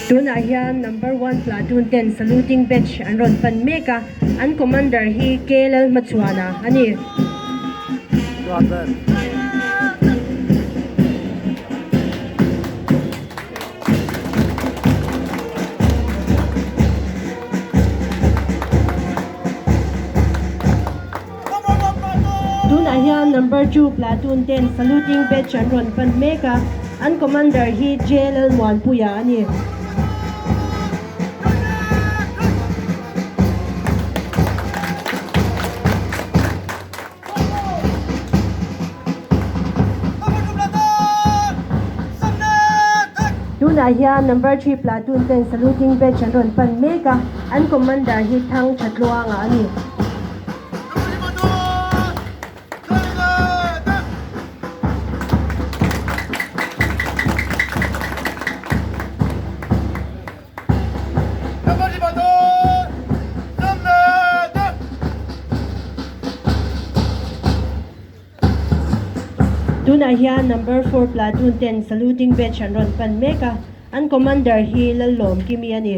Tunah hian number one platoon ten saluting batch an rawn pan mek a, an commander hi K Lalhmachhuana a ni. Tunah hian number 2 platoon ten saluting batch an rawn pan mek a, an commander hi J Lalmuanpuia a ni. Tunah hian number 3 platoon ten saluting batch an rawn pan mek a, an commander hi Thang Thatluanga a ni. Tunah hian number 4 platoon ten saluting batch an rawn pan mek a, an commander hi Lallawm Kimi a ni.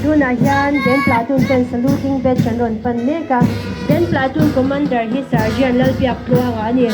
Tunah hian Ben Platoon ten saluting batch an rawn pan mek a, Ben Platoon Commander hi Sergeant Lalbiak Tluanga a ni.